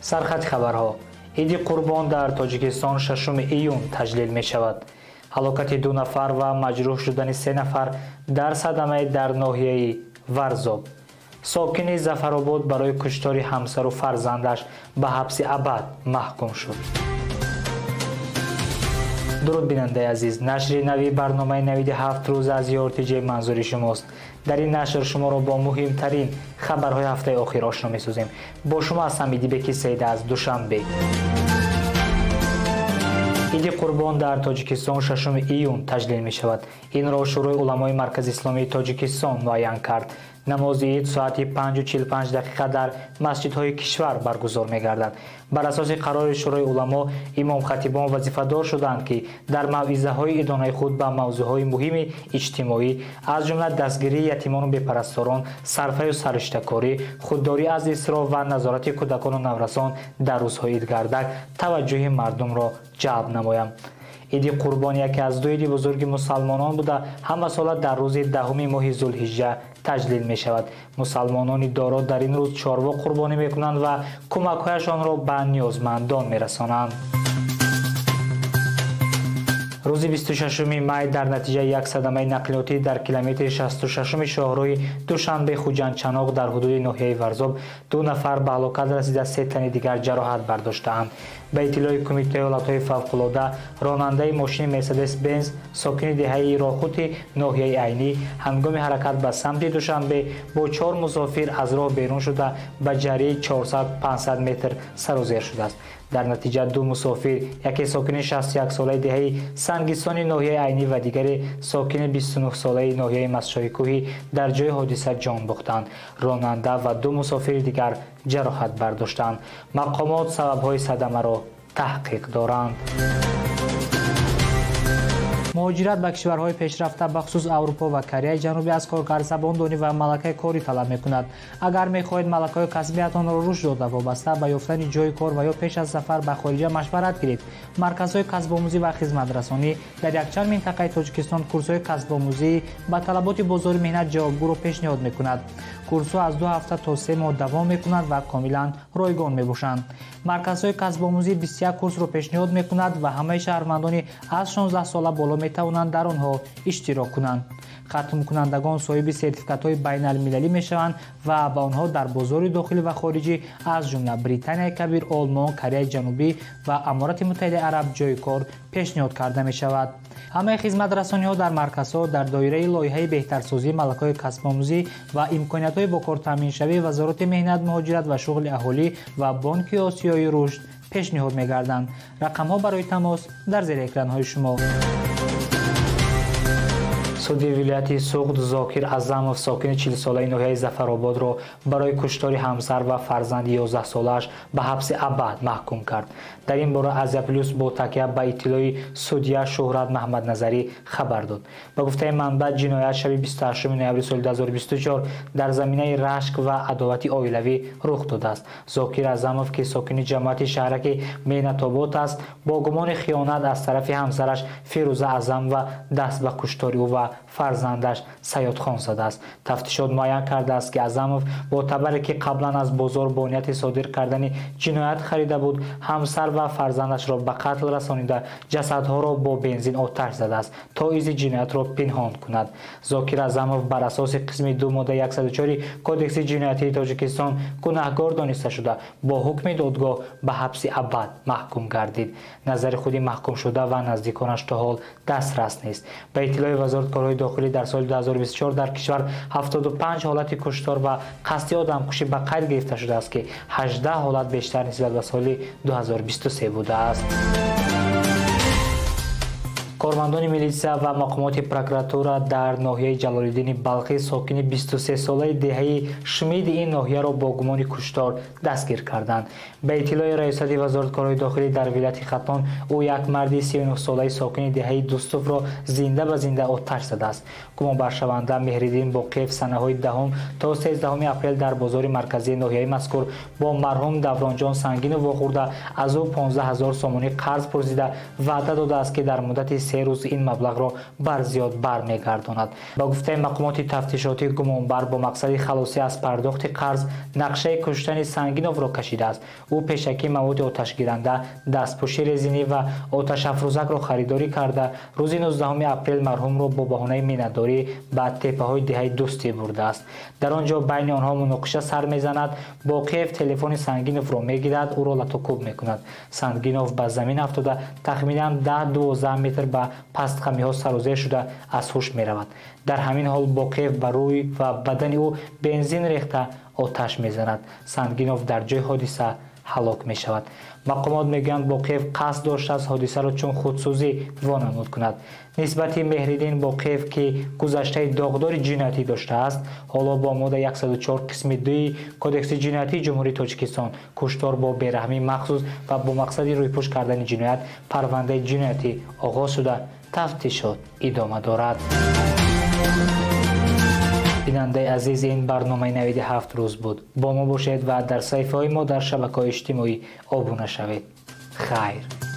Сархати хабарҳо. Иди Қурбон дар Тоҷикистон 6 июн таҷлил мешавад. Ҳалокати 2 нафар ва маҷрӯҳ шудани 3 нафар дар садамаи дар ноҳияи Варзоб. Сокини Зафаробод барои куштори ҳамсару фарзандаш ба ҳабси абад маҳкум шуд. Дуруд, бинандаи азиз, нашри нави барномаи навиди 7 рӯз аз ЮРТЖ манзури шумост. Дар ин нашр шуморо бо муҳимтарин хабарҳои ҳафтаи охир ошно месозем. Бо шумо ҳастам Идибеки Саида аз Душанбе. Иди Қурбон дар Тоҷикистон 6 июн таҷлил мешавад. Инро Шӯрои уламои Маркази исломии Тоҷикистон муайян кард. Намози ид соати 5:45 дақиқа дар масҷидҳои кишвар баргузор мегардад. Бар асоси қарори Шӯрои уламо, имомхатибон вазифадор шуданд, ки дар мавъизаҳои идонаи худ ба мавзӯъҳои муҳими иҷтимоӣ, аз ҷумла дастгирии ятимону бепарасторон, сарфаю сариштакорӣ, худдорӣ аз исроф ва назорати кӯдакону наврасон дар рӯзҳои идгардак таваҷҷӯҳи мардумро ҷалб намоянд. Иди Қурбон яке аз ду иди бузурги мусалмонон буда, ҳамасола дар рӯзи 10 моҳи Зулҳиҷҷа таҷлил мешавад. Мусалмонони доро дар ин рӯз чорво қурбонӣ мекунанд ва кӯмакҳояшонро ба ниёзмандон мерасонанд. Рӯзи 26 май дар натиҷаи як садамаи нақлиётӣ дар километри 66 шоҳроҳи Душанбе-Хуҷанд-Чаноқ дар ҳудуди ноҳияи Варзоб 2 нафар ба ҳалокат расида, 3 тани дигар ҷароҳат бардоштаанд. Ба иттилои Кумитаи ҳолатҳои фавқулода, ронандаи мошини Мерседес-Бенз, сокини деҳаи Рохути ноҳияи Айнӣ, ҳангоми ҳаракат ба самти Душанбе бо 4 мусофир аз роҳ берун шуда, ба ҷарии 400-500 метр сарозер шудааст. Дар натиҷа 2 мусофир, яке сокини 61-солаи деҳаи Сангистони ноҳияи Айнӣ ва дигаре сокини 29-солаи ноҳияи Мастчои-Кӯҳӣ дар ҷои ҳодиса ҷон бохтанд. Ронанда ва 2 мусофири дигар ҷароҳат бардоштанд. Мақомот сабабҳои садамаро таҳқиқ доранд. Муҳоҷират ба кишварҳои пешрафта, бахусус Аврупо ва Кореяи Ҷанубӣ, аз коргар забондонӣ ва малакаи корӣ талаб мекунад. Агар мехоҳед малакаҳои касбиятонро рушд дода, вобаста ба ёфтани ҷойи кор ва ё пеш аз сафар ба хориҷа машварат гиред. Марказҳои касбомӯзӣ ва хизматрасонӣ дар якчанд минтақаи Тоҷикистон курсҳои касбомӯзӣ ба талаботи бозори меҳнат ҷавобгӯро пешниҳод мекунад. Курсҳо аз 2 ҳафта то 3 моҳ давом мекунанд ва комилан ройгон мебошанд. Марказҳои касбомӯзӣ 21 курсро пешниҳод мекунад ва ҳамаи шаҳрвандони аз 16 сола боло метавонанд дар онҳо иштирок кунанд. Хатмкунандагон соҳиби сертификатҳои байналмилалӣ мешаванд ва ба онҳо дар бозори дохилӣ ва хориҷӣ, аз ҷумла Британияи Кабир, Олмон, Кореяи Ҷанубӣ ва Аморати Муттаҳидаи Араб ҷойи кор пешниҳод карда мешавад. Ҳамаи хизматрасониҳо дар марказҳо дар доираи лоиҳаи беҳтарсозии малакаҳои касбомӯзӣ ва имкониятҳои бо кор таъминшавии Вазорати меҳнат, муҳоҷират ва шуғли аҳолӣ ва Бонки Осиёи Рушд пешниҳод мегарданд. Рақамҳо барои тамос дар зери экранҳои шумо. Суди вилояти Суғд Зокир Азамов, сокини 40-солаи ноҳияи Зафарободро барои куштори ҳамсар ва фарзанди 11-солааш ба ҳабси абад маҳкум кард. Дар ин бора Азия Плюс бо такя ба иттилои судья Шӯҳрат Маҳмадназарӣ хабар дод. Ба гуфтаи манбаъ, ҷиноят шаби 28 ноябри соли 2024 дар заминаи рашк ва адовати оилавӣ рух додааст. Зокир Азамов, ки сокини ҷамоати шаҳраки Меҳнатобод аст, бо гумони хиёнат аз тарафи ҳамсараш Фирӯза Азамова даст ба куштори ӯ ва фарзандаш Саёдхон задааст. Тафтишот муайян кардааст, ки Азамов бо табаре, ки қаблан аз бозор бо нияти содир кардани ҷиноят харида буд, ҳамсар ва фарзандашро ба қатл расонида, ҷасадҳоро бо бензин оташ задааст, то изи ҷиноятро пинҳон кунад. Зокир Азамов бар асоси қисми 2 моддаи 104 Кодекси ҷиноятии Тоҷикистон гунаҳгор дониста шуда, бо ҳукми додгоҳ ба ҳабси абад маҳкум гардид. Назари худи маҳкумшуда ва наздиконаш то ҳол дастрас нест. Ба иттилои Вазорати корҳои дохилӣ, дар соли 2024 дар кишвар 75 ҳолати куштор ва қасди одамкушӣ ба қайд гирифта шудааст, ки 18 ҳолат бештар нисбат ба соли 2023 будааст. Кормандони милитсия ва мақомоти прокуратура дар ноҳияи Ҷалолиддини Балхӣ сокини 23-солаи деҳаи Шмиди ин ноҳияро бо гумони куштор дастгир карданд. Ба иттилои Раёсати вазорати корҳои дохилӣ дар вилояти Хатлон, ӯ як марди 39-солаи сокини деҳаи Дустовро зинда ба зинда оташ задааст. Гумонбаршаванда Меҳриддин Боқиев санаҳои 10 то 13 апрел дар бозори марказии ноҳияи мазкур бо марҳум Давронҷон Сангинов вохӯрда, аз ӯ 15 000 сомонӣ қарз пурсида, ваъда додааст, ки дар муддати 3 рӯз ин маблағро бар зиёд бармегардонад. Ба гуфтаи мақомоти тафтишотӣ, гумонбар бо мақсади халосӣ аз пардохти қарз нақшаи куштани Сангиновро кашидааст. Ӯ пешакӣ маводи оташгиранда, дастпӯши резинӣ ва оташафрӯзакро харидорӣ карда, рӯзи 19 апрел марҳумро бо баҳонаи миннатдорӣ ба теппаҳои деҳаи Дӯстӣ бурдааст. Дар он ҷо байни онҳо муноқиша сар мезанад. Боқиев телефони Сангиновро мегирад, ӯро латукӯб мекунад. Сангинов ба замин афтода, тахминан 10-12 метр ба пастқамиҳо сарозер шуда аз ҳуш меравад. Дар ҳамин ҳол Боқиев ба рӯй ва бадани ӯ бензин рехта оташ мезанад. Сангинов дар ҷои ҳодиса ҳалок мешавад. Мақомот мегӯянд, Боқиев қасд доштааст ҳодисаро чун худсӯзӣ вонамуд кунад. Нисбати Меҳриддин Боқиев, ки гузаштаи доғдори ҷиноятӣ доштааст, ҳоло бо моддаи 104 қисми 2 Кодекси ҷиноятии Ҷумҳурии Тоҷикистон куштор бо бераҳмии махсус ва бо мақсади рӯйпӯш кардани ҷиноят парвандаи ҷиноятӣ оғоз шуда, тафтишот идома дорад. Бинандаи азиз, ин барномаи Навиди 7 рӯз буд. Бо мо бошед ва дар саҳифаҳои мо дар шабакаҳои иҷтимоӣ обуна шавед. Хайр.